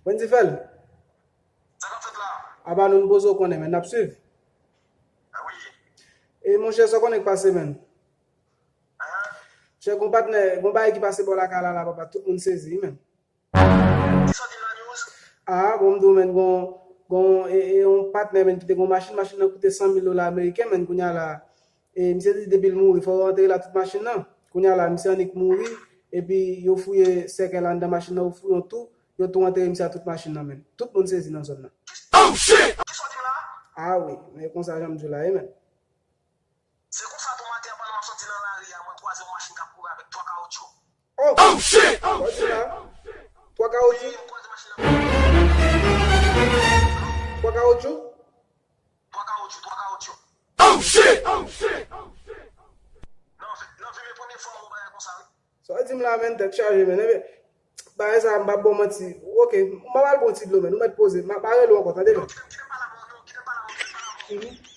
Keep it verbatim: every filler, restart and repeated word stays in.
Wendy Fel. Sa k ap fèt la? Apa nou, n poze w konnen, men n ap swiv. E monchè, sa w konnen k pase, men. Chè, gon patnè, gon bagay ki pase bò lakay la, la, papa, tout moun sezi, men. Ki sòti nan news? Ah, bon, m di w, men, gon, gon, e, e, yon patnè, men, ki te gon machin, machin nan koute san mil dola ameriken, men, kounye a la, e, misye di depi l mouri, fò yo antere l ak tout machin nan. Kounye a la, misye annik mouri, epi yo fouye sèkèy la anndan machin nan, yo fouye yon tou, yo tou antere misye ak tout machin nan, men. Tout moun sezi nan zòn nan. Oh, shit! Ki sòti la? Ah, wi, men konsa jan m di w la, e, men. Se konsa tou maten an, pandan m ap sòti nan lari a, mwen kwaze yon machin k ap kouri avèk twa kawotchou. Oh! Oh, shit! Sa w di la? Twa kawotchou? Wi, m kwaze machin nan. Twa kawotchou? Twa kawotchou, twa kawotchou. Oh, shit! Oh, shit! Nan vi, nan vi m e premye fwa m wè yon bagay konsa, wi. Sa w di m la, men, tèt chaje, men. Ebyen, bagay sa, m p ap ba w manti. Oke, m ap al ba w ti dlo, men. Ou mèt poze. M ap rele w ankò, tande, men. Non, kite m, kite m pale avè w, non, kite m pale avè w, kite m pale avè w. Mhm.